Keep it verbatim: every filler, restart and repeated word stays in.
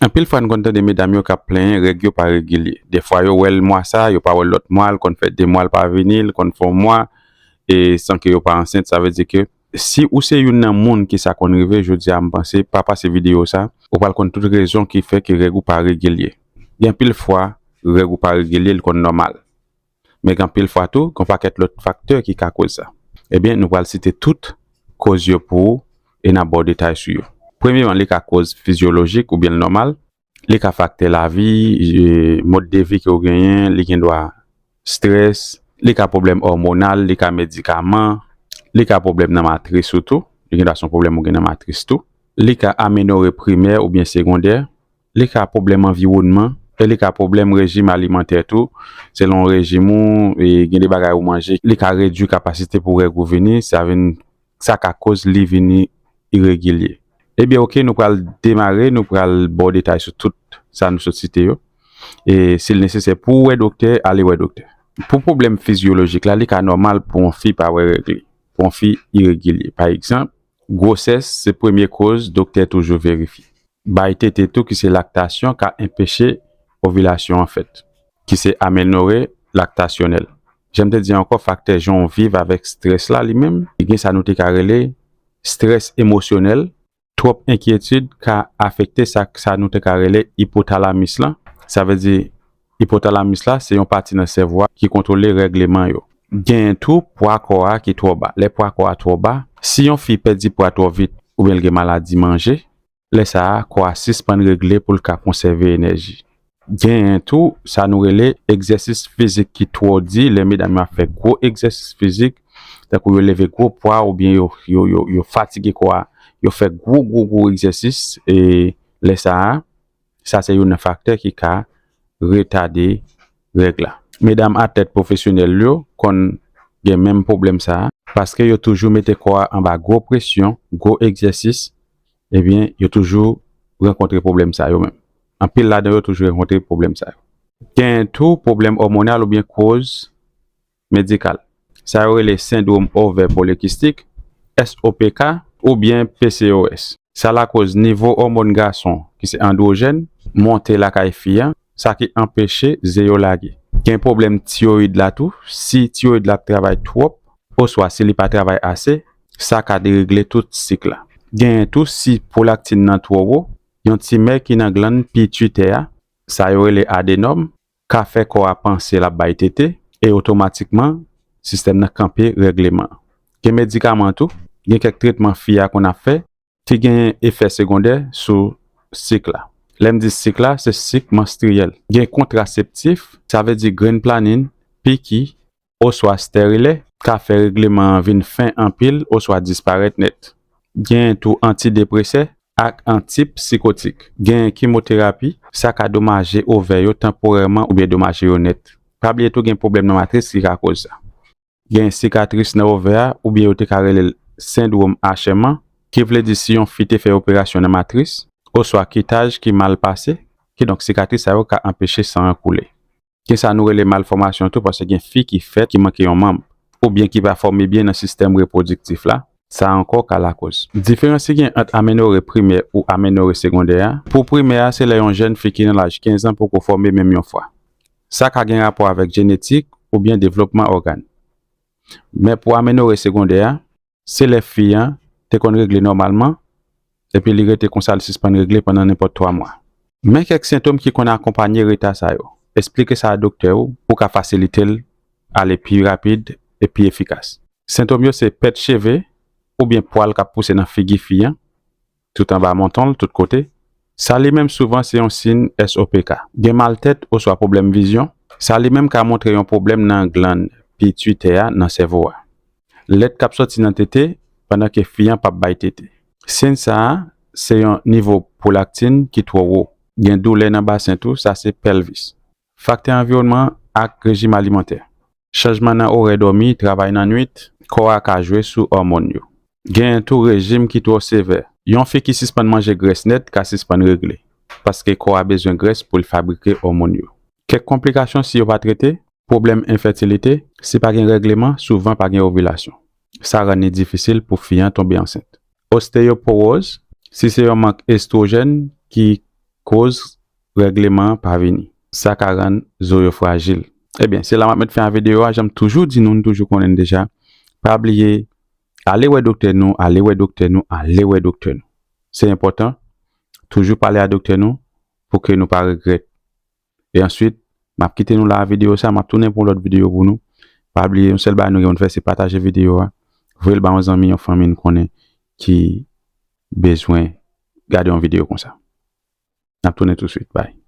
Anpil fwa n konn tande medam yo k ap plenyen règ yo pa regilye. Defwa yo wè l mwa sa, yo pa wè l lòt mwa, l konn fè de mwa l pa vini, l konn fè yon mwa, e san ke yo pa ansent. Sa vle di ke si ou se youn nan moun ki sa konn rive, jodi a m panse pa pase videyo sa, ou pral konn tout rezon ki fè ke règ ou pa regilye. Gen anpil fwa, règ ou pa regilye, l konn nòmal. Men gen anpil fwa tou, gen pakèt lòt faktè ki ka koz sa. Ebyen, nou pral site tout koz yo pou ou e n ap ba w detay sou yo. Premyeman, li ka koz fizyolojik oubyen l nòmal. Li ka faktè lavi, e, mòd de vi ke w genyen, li gen dwa strès, li ka pwoblèm òmonal, li ka medikaman, li ka pwoblèm nan matris ou tou, li gen dwa se yon pwoblèm ou gen nan matris tou. Li ka amenore primè oubyen segondè, li ka pwoblèm anviwònman, e li ka pwoblèm rejim alimantè tou, selon rejim ou, e gen de bagay ou manje, li ka redui kapasite pou règ ou vini, sa vin, sa ka koz li vini iregilye. Ebyen, oke, nou pral demare, nou pral ba w detay sou tout sa nou sot site yo. E si l nesesè pou w wè doktè, ale wè doktè. Pou pwoblèm fizyolojik la, li ka nòmal pou yon fi pa wè règ li, pou yon fi iregilye. Pa egzanp, gwosès se premye koz doktè toujou verifye. Bay tete tou, ki se laktasyon, ka enpeche ovilasyon an fèt, ki se amenore laktasyonèl. Jan m te di ankò, faktè jan w viv avèk strès la li menm, gen sa nou te ka rele strès emosyonèl. Twòp enkyetid ka afekte sa, sa nou te ka rele ipotalamis lan. Sa vle di, ipotalamis la, se yon pati nan sèvo a ki kontwole règleman yo. Genyen tou pwa kò a ki twò ba. Lè pwa kò a twò ba, si yon fi pèdi pwa twò vit oubyen l gen maladi manje, lè sa a, kò a sispann regle pou l ka konsève enèji. Genyen tou sa nou rele egzèsis fizik ki twò di, lè medam yo ap fè gwo egzèsis fizik, tankou yo leve gwo pwa oubyen yo, yo, yo, yo fatige kò a, yo fè gwo, gwo, gwo egzèsis, e lè sa a, sa se youn nan faktè ki ka retade règ la. Medam atlèt pwofesyonèl yo konn gen menm pwoblèm sa a, paske yo toujou mete kò a anba gwo presyon, gwo egzèsis, ebyen, yo toujou rankontre pwoblèm sa yo menm. Anpil ladan yo toujou rankontre pwoblèm sa yo. Gen tou pwoblèm òmonal oubyen koz medikal. Sa yo rele sendwòm ovè polikistik, S O P K, oubyen P C O S. Sa lakoz nivo òmòn gason, ki se andwojèn, monte lakay fi a, sa ki anpeche ze yo lage. Gen pwoblèm tiyoyid la tou, si tiyoyid la ap travay twòp, oswa si li pa travay ase, sa ka deregle tout sik la. Genyen tou si pwolaktin nan twò wo, yon timè ki nan glann pititè a, sa yo rele adenòm, ka fè kò a panse l ap bay tete, e otomatikman, sistèm nan kanpe règleman an. Gen medikaman tou, gen kèk tretman fi a konn ap fè, ki gen efè segondè sou sik la. Lè m di sik la, se sik manstriyèl. Gen kontraseptif, sa vle di grenn planin, piki, oswa stèrilè, ka fè règleman an vin fen anpil oswa disparèt nèt. Gen tou antidepresè ak antipsikotik. Gen kimoterapi, sa ka domaje ovè yo tanporèman oubyen domaje yo nèt. Pa bliye tou gen pwoblèm nan matris ki ka koz sa. Gen sikatris nan ovè a, oubyen yo te ka rele l sendwòm achèman, ki vle di si yon fi te fè operasyon nan matris, oswa kitaj ki mal pase, kidonk sikatris sa yo ka anpeche san an koule. Gen sa nou rele malfòmasyon tou, paske gen fi ki fèt ki manke yon manm, oubyen ki pa fòme byen nan sistèm repwodiktif la, sa ankò ka lakoz. Diferans ki gen ant amenore primè ou amenore segondè a, pou primè a, se lè yon jèn fi ki nan laj kenz an poko fòme menm yon fwa. Sa ka gen rapò avèk jenetik oubyen devlopman ògàn. Men pou amenore segondè a, se lè fi an te konn regle nòmalman, epi li rete konsa, li sispann regle pandan nenpòt twa mwa. Men kèk sentòm ki konn akonpanye reta sa yo. Eksplike sa a doktè ou pou w ka fasilite l ale pi rapid e pi efikas. Sentòm yo se pèt cheve oubyen pwal k ap pouse nan figi fi an, tout anba manton l, tout kote. Sa li menm souvan se yon siy S O P K. Gen mal tèt oswa pwoblèm vizyon. Sa li menm ka montre yon pwoblèm nan glann pititè a nan sèvo a. Lèt k ap sòti nan tete pandan ke fi an p ap bay tete. Siy sa a se yon nivo pwolaktin ki twò wo. Gen doulè nan basen tou, sa se pèlvis. Faktè anviwònman ak rejim alimantè. Chanjman nan orè dòmi, travay nan nwit, kò a ka jwe sou òmòn yo. Genyen tou rejim ki twò sevè. Yon fi ki sispann manje grès nèt ka sispann regle, paske kò a bezwen grès pou l fabrike òmòn yo. Kèk konplikasyon si yo pa trete, pwoblèm enfètilite, si pa gen règleman, souvan pa gen ovilasyon. Sa rann li difisil pou fi an tonbe ansent. Osteyopowoz, si se yon mank estwojèn ki koz règleman an pa vini. Sa ka rann zo yo frajil. Ebyen, se la m ap met fen a videyo a. Jan m toujou di nou, nou toujou konnen deja. Pa bliye, ale wè doktè nou, ale wè doktè nou, ale wè doktè nou. Se enpòtan. Toujou pale a doktè nou pou ke nou pa regrèt. E answit, m ap kite nou la a videyo sa, m ap tounen pou yon lòt videyo pou nou. Pa bliye, yon sèl bagay nou gen pou n fè, se pataje videyo a. Voye l ba yon zanmi, yon fanmi n konnen ki bezwen gade yon videyo konsa. N ap tounen touswit. Bye.